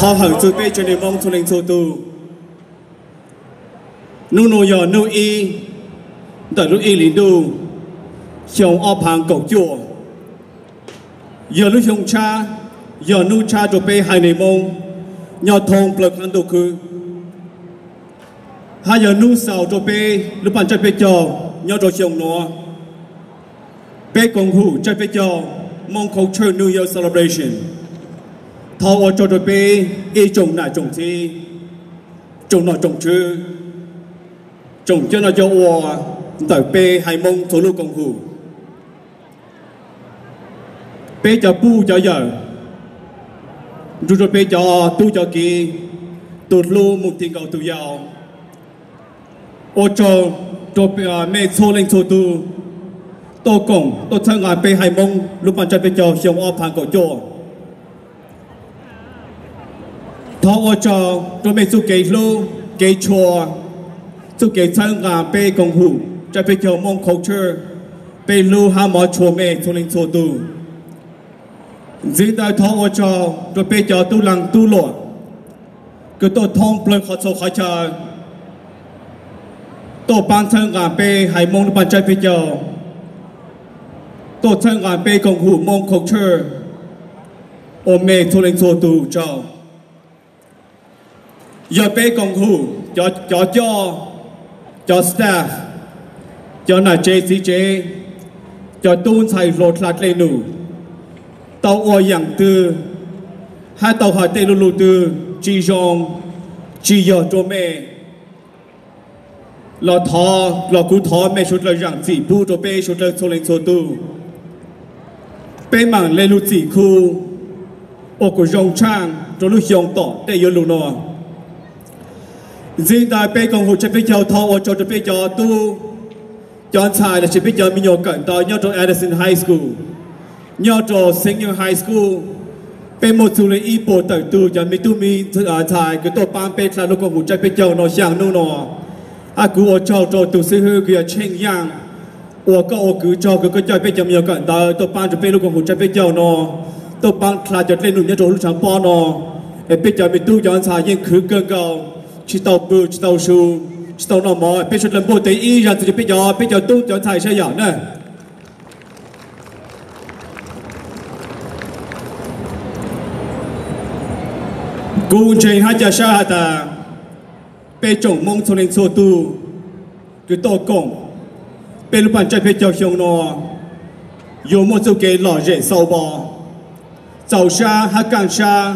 Thov hawm txug peb tsev neeg Moob txhua leej txhua tug. Nub nua yog nub ib ntawm lub ib hlis ntuj xyoo ob phav kaum cuaj, yog lub xyoo tshab, yog nub tshab rua peb haiv neeg Moob nyob thoob plawg qab ntuj khwb, hab yog nub xaus rua peb lub paaj tsaib peb caug nyob rua xyoo nuav. Peb koom hum tsaib peb caug Moob Culture New Year Celebration. Thov ua tsaug rua peb ib tsoom nam tsoom txhib, tsoom nom tsoom tswv, tsoom coj noj coj ua ntawm peb haiv Moob txhua lub koom hum, peb cov pub cov yawm, nrug rua peb cov tub cov kiv, tus hlub mus ti nkaus tus yau. Ua tsaug rua mej txhua leej txhua tug tuaj koom tuaj txhawb nqa peb haiv Moob lub paaj tsaib peb caug xyoo ob phav kaum cuaj. Thov ua tsaug rua mej txuj kev hlub kev tshua, txuj kev txhawb nqa peb koom hum tsaib peb caug Moob Culture. Peb hlub hab mov tshua mej txhua leej txhua tug. Ntxiv ntawd thov ua tsaug rua peb cov tub laag tub luam kws tuaj thoob plawg qhov txhua qhov chaw tuaj paab txhawb nqa peb haiv Moob lub paaj tsaib peb caug, tuaj txhawb nqa peb koom hum Moob Culture. Ua mej txhua leej txhua tug tsaug. Yog peb koom hum, cov coj, cov staff, cov nam tsev txiv tsev, cov tub ntxhais hluas dlha dlej num tau ua yaam twg hab tau has tej lu lug twg tsi zoo, tsi yog rua mej los thov, los kuv thov mej suav dlawg zaam txim pub rua peb suav dlawg txhua leej txhua tug. Peb maam le lug txim khu ua kuas zoo tshaaj rua lub xyoo tom ntej yuav lug nua. Ntxiv ntawd peb koom hum tsaib peb caug thov ua tsaug rua peb cov tub, cov ntxhais lossis peb cov me nyuam kawm ntawv nyob rua Addison High School, nyob rua Senior High School. Peb muaj txug le ib puas tawm tug cov me tub me ntxhais kws tuaj paab peb dlha lub koom hum tsaib peb caug nua xyaa nub nua. Hab kuv ua tsaug rua tug xib hwb kws yog Tsheej Yaaj, ua koj ua kwv tsaug kws koj coj peb cov me nyuam kawm ntawv tuaj paab rua peb lub koom hum tsaib peb caug nua, tuaj paab dlha cov dlej num nyob rua lub tshav pob nua. Es peb cov me tub cov ntxhais yeej khwv kawg nkaus, tsi tau pw tsi tau su, tsi tau noj mov. Peb suav dlawg npuaj tes ib zag txug rua peb cov, peb cov tub cov ntxhais saib yom na. Kuv ntseeg hab ca sab has tas peb tsoom Moob txhua leej txhua tug kws tuaj koom peb lub paaj tsaib peb caug xyoo nua yuav muaj txuj kev lom zem xau vos, txaus sab hab kaaj sab,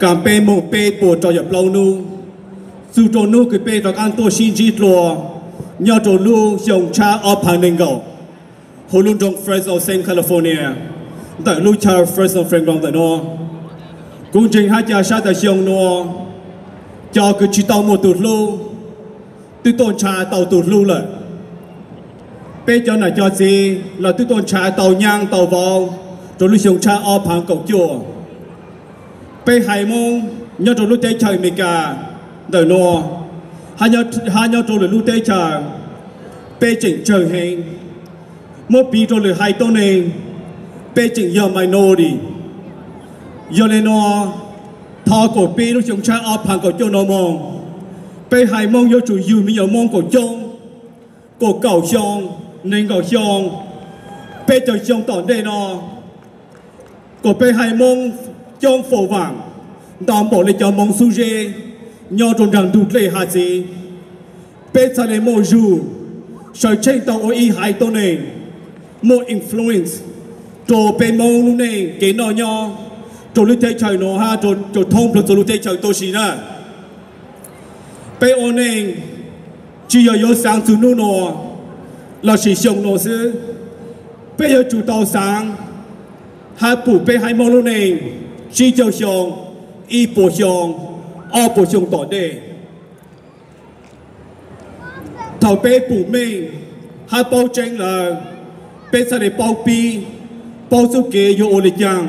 kaam peb moog peb puas rau yaam plaub nub, txug rua nub kws peb rov qaab tuaj sib ntsib dlua nyob rua lub xyoo tshab ob phav neeg nkaum, huv lub nroog Fresno, Southern California, ntawm lub chaw Fresno Fairgrounds ntawm nuav. Kuv ntseeg hab ca sab tas xyoo nua cov kws tsi tau muaj tug hlub twb tuaj nrhav tau tug hlub lawm. Peb cov nam cov txiv los twb tuaj nrhav tau nyaab tau vauv rua lub xyoo tshab ob phav kaum cuaj. Peb haiv Moob nyob rua lub teb chaws Amelikas ntawm nuav hab nyob rua lwm lub teb chaws, peb tseem tsawg heev. Muab piv rua lwm haiv tuab neeg, peb tseem yog minority. Yog le nuav, thov kuas peb lub xyoo tshab ob phav kaum cuaj nua moog, peb haiv Moob yuav tsum yug me nyuam Moob kuas coob, kuas kaum xyoo, neeg nkaum xyoo, peb caug xyoo tom ntej nua, kuas peb haiv Moob coob foob vaam ntau npaum le cov Moob xub zeb nyob rua nraag ntug dlej haav txiv. Peb txhaj le muaj zug sawv tsheej tau ua ib haiv tuab neeg muaj influence rua peb Moob lub neej kev noj nyob rua lub teb chaws nuav hab rua thoob plawg txhua lub teb chaws tuab si na. Peb ua neej tsi yog yuav xaav txug nub nua lossis xyoo nua xwb, peb yuav tsum tau xaav hab pum peb haiv Moob lub neej tsib caug xyoo, ib puas xyoo, ob puas xyoo tom ntej. Thaum peb pum meej hab paub tseeb lawm, peb txhaj le paub pib, paub txuj kev yuav ua le caag,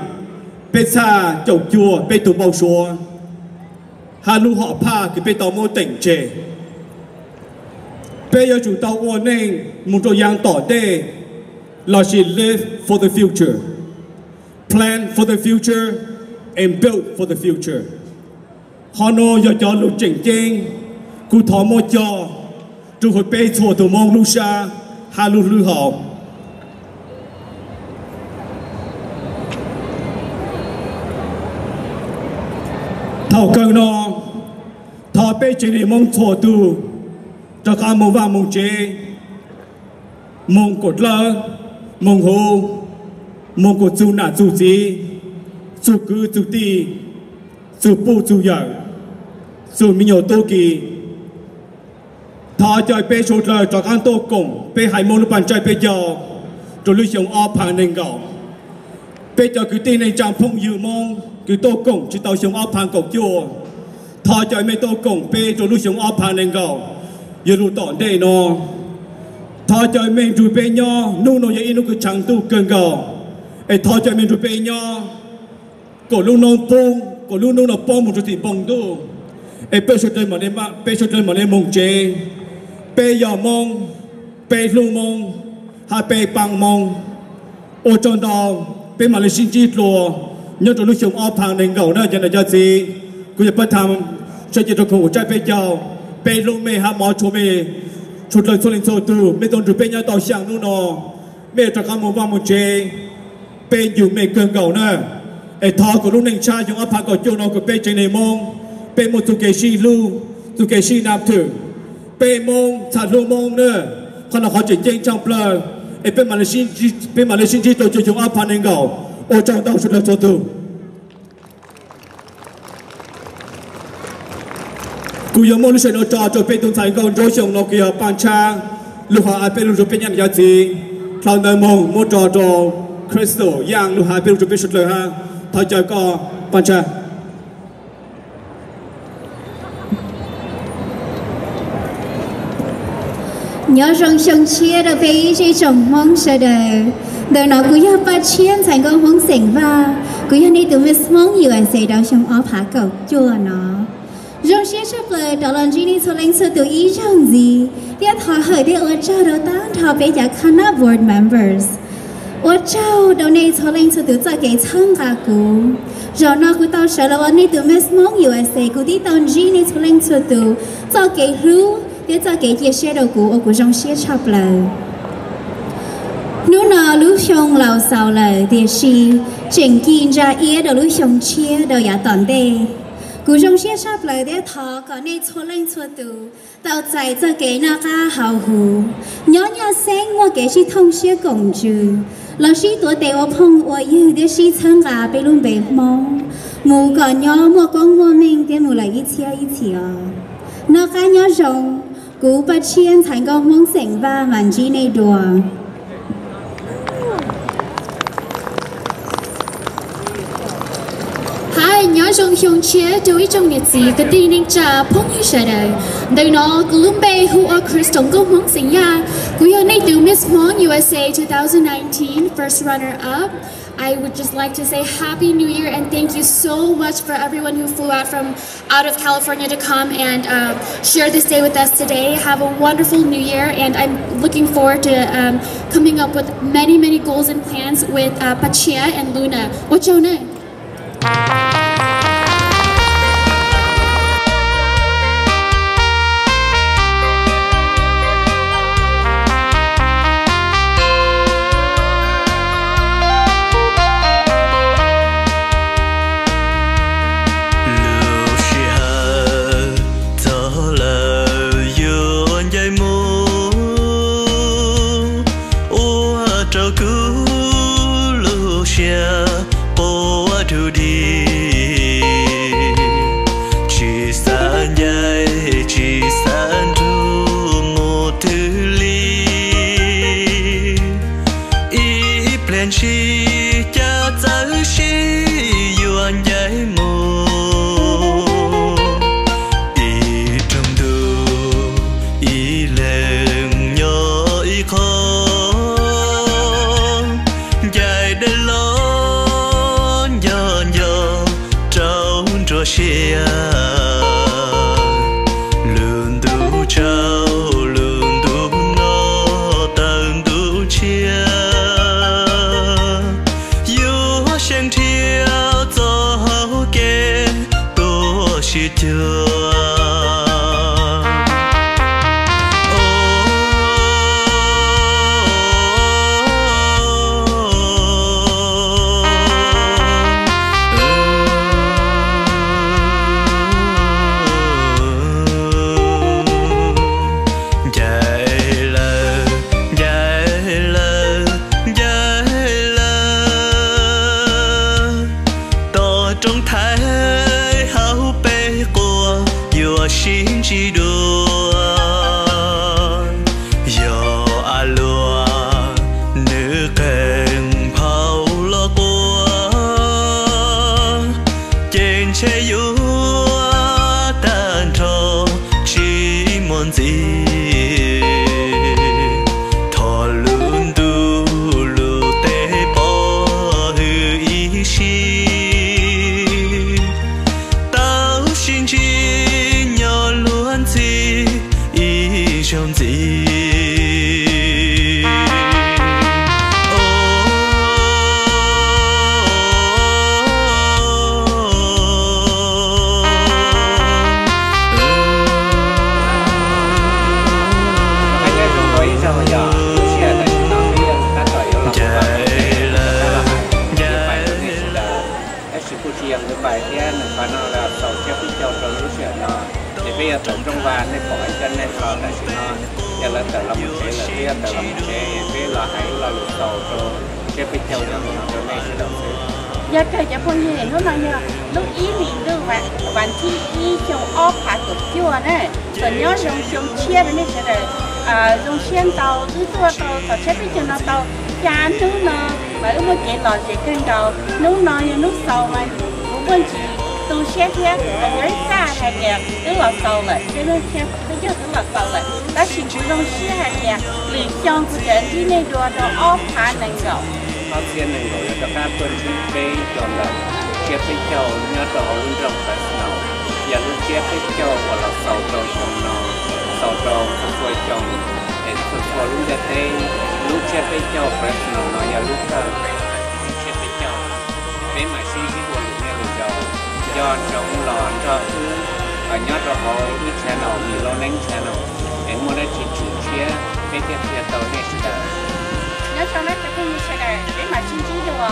peb txhaj caum cuag peb tug npau suav hab lub hom phaj kws peb tau muab teem tseg. Peb yuav tsum tau ua neej moog rua yaav tom ntej lossis live for the future, plan for the future and build for the future. Qhov no yog cov lus tseem ceeb, kuv thov muab cog rau peb txhua tus Hmoob lub sab hab lub hlwb hau. Thaum kawg no, thov peb tsev neeg Hmoob txhua tus rov qab moog vaj moog tsev, moog kuas dlawb, moog huv, moog kuas txug nam txug txiv, txug kwv txug tij, txug puj txug yawm, txug me nyuam tub ki. Thov caw peb suav dlawg rov qab tuaj koom peb haiv Moob lub paj ntsaj peb caug rua lub xyoo ob phav neeg nkaum. Peb cov kwv tij neej tsaa phooj ywg Moob kws tuaj koom tsi tau xyoo ob phav kaum cuaj, thov caw mej tuaj koom peb rua lub xyoo ob phav neeg nkaum. Yog lub tom ntej no, thov caw mej nrug peb nyob, nub no yog ib nub kws tshav ntuj kawg nkaus, es thov caw mej nrug peb nyob kom lub noob poob, kom lub noob no poob moog rua tim npoo ntuj, es peb suav dlawg mam le moog tsev. Peb yog Moob, peb hlub Moob, hab peb paab Moob. Ua tsaug ntau, peb mam le sib ntsib dlua nyob rua lub xyoo ob phav neeg nkaum na cov nam cov txiv. Kuv yog Paj Tham, sawv cev rua koom ua ntsaj peb caug. Peb hlub mej hab mov tshua mej, suav dlawg txhua leej txhua tug, mej tuaj nrug peb nyob tau xyaa nub no, mej rov qab moog vaj moog tsev, peb ncu mej kawg nkaus na. Es thov kom lub neej tshab xyoo ob phav kaum cuaj no kom peb tsev neeg Moob, peb muaj txuj kev sib hlub, txuj kev sib nam thwm, peb Moob txhaj hlub Moob na. Qhov no qhov tseem ceeb tshaj plawg, es peb mam le sib ntsib rua xyoo ob phav neeg nkaum. Ua tsaug ntau suav dlawg txhua tug. Kuv yuav muab lub sij hawm no tso rua peb tug ntxhais nkauj nruab xyoo no kws yog Paj Ntshab, lug has peb lug rua peb nam cov txiv. Dlhau ntawv moog muab tso rua Crystal Yaaj lug has peb lug rua peb suav dlawg hab. Thov caw koj Paj Ntshab. Nyob zoo xyoo tshiab rau peb ib tsoom Hmoob sawv daws. Ntawm no kuv yog Paj Tshiab ntxhais nkauj Hmoob xeem Vaj, kuv yog nej tug Miss Hmoob U S A rau xyoo ob phav kaum cuaj no. Zoo siab tshaj plawg rov los ntsib nej txhua leej txhua tug ib zaug ntxiv, thiab thov hawm thiab ua tsaug rau tag nrho peb cov Connect board members. Ua tsaug rau nej txhua leej txhua tug txoj kev txhawb nqa kuv. Zaum no kuv tau sawv los ua nej tug Miss Hmoob U S A, kuv tib tau ntsib nej txhua leej txhua tug txoj kev hlub thiab txoj kev cia siab rau kuv ua kuv zoo siab tshaj plawg. Hnub no lub xyoo laus xaus lawm tiam sis tseem ci ntsa iab rau lub xyoo tshiab rau yav tom ntej. Kuv zoo siab tshaj plawg thiab thov kom nej txhua leej txhua tus tau txais txoj kev noj qab haus huv, nyob nyaj xeeb muaj kev sib thooj siab koom ntsws, los sib tuav tes ua phooj ua ywg thiab sib txhawb nqa peb lub npe Hmoob mus kom nyob muaj koob muaj meej thiab mus lawm ib txhiab ib txhis os. Noj qab nyob zoo, kuv Paj Tshiab ntxhais nkauj Hmoob xeem Vaj, mam ntsib nej dua. Hi, nyob zoo xyoo tshiab rau ib tsoom niam txiv kwv tij neej tsa phooj ywg sawv daws. Ntawm no kuv lub npe hu ua Crystal nkauj Hmoob xeem Yaj. Kuv yog nej tus Miss Hmoob U S A two thousand nineteen first runner up. I would just like to say Happy New Year and thank you so much for everyone who flew out from out of California to come and uh, share this day with us today. Have a wonderful New Year, and I'm looking forward to um, coming up with many, many goals and plans with uh, Pachia and Luna. Ua tsaug na. Lub sij hawm txog lawm yuav ncaim mus, ua rau kuv lub siab quaj dug dig. Tsis xav ncaim tsis xav nrug mus twg li. Ib pliag ntshis cas txawm sib yuav ncaim mus. Ib rooj ntuj ib leeg nyob ib qho, ncaim dawb los nco nco rau nruab siab. Lub ntuj tsaus lub ntuj no tawm ntuj tshiab, yuav xyeej dhia txoj hauv kev tuaj sib Tsaug ntxiv. Tab sis kuj tsis yog Ntxwj Npais thiab nws qhov no los xaus tsiab peb caug rau lub sij hawm no, ces peb yuav tau rooj vag nej pom ib co neeg los tam sim no, yog lawv tawm los mus tsev lawm, peb yuav tawm los mus tsev, peb los hais ib lo lus xaus rau tsiab peb caug nyob ntawm no rau nej sawv daws xwb. Yog kawg cov phooj ywg, hnub no yog lub ib hlis ntuj vas thib ib xyoo ob phav kaum cuaj na, txawm nyob zoo xyoo tshiab rau nej sawv daws. Zoo siab ntau wb tuaj tau tom tsiab peb caug no tau xya hnub no, mas wb muaj kev lom zem kawg nkaus. Hnub no yog hnub xaus mas kuv muaj ntsis tu siab thiab, kuv xav hais tias twb los xaus lawm, tsiab peb caug twb los xaus lawm, tab sis kuv zoo siab hais tias lwm xyoo kuv tseem ntsib nej dua rau ob phav nees nkaum. Ob txhiab nees nkaum yuav rov qab tuaj ntsib peb rau ntawm tsiab peb caug nyob rau hauv lub nroog Fresno. Yog lub tsiab peb caug uas los xaus rau xyoo no, xaus rau txhua txhua xyoo, es txhua txhua lub ntiaj teb. Lub tsiab peb caug Fresno no yog lub kawg tsiab peb caug. Peb mam sib ntsib dua lwm niaj lwm zaus. Nco ntsoov los nrog wb nyob rau hauv wb channel, Mim Lauj Neeb channel, es muaj dab tsi tshwm tshiab peb thiaj qhia tau nej sawv daws. Nyob zoo na cov phooj ywg sawv daws, peb mam sib ntsib dua.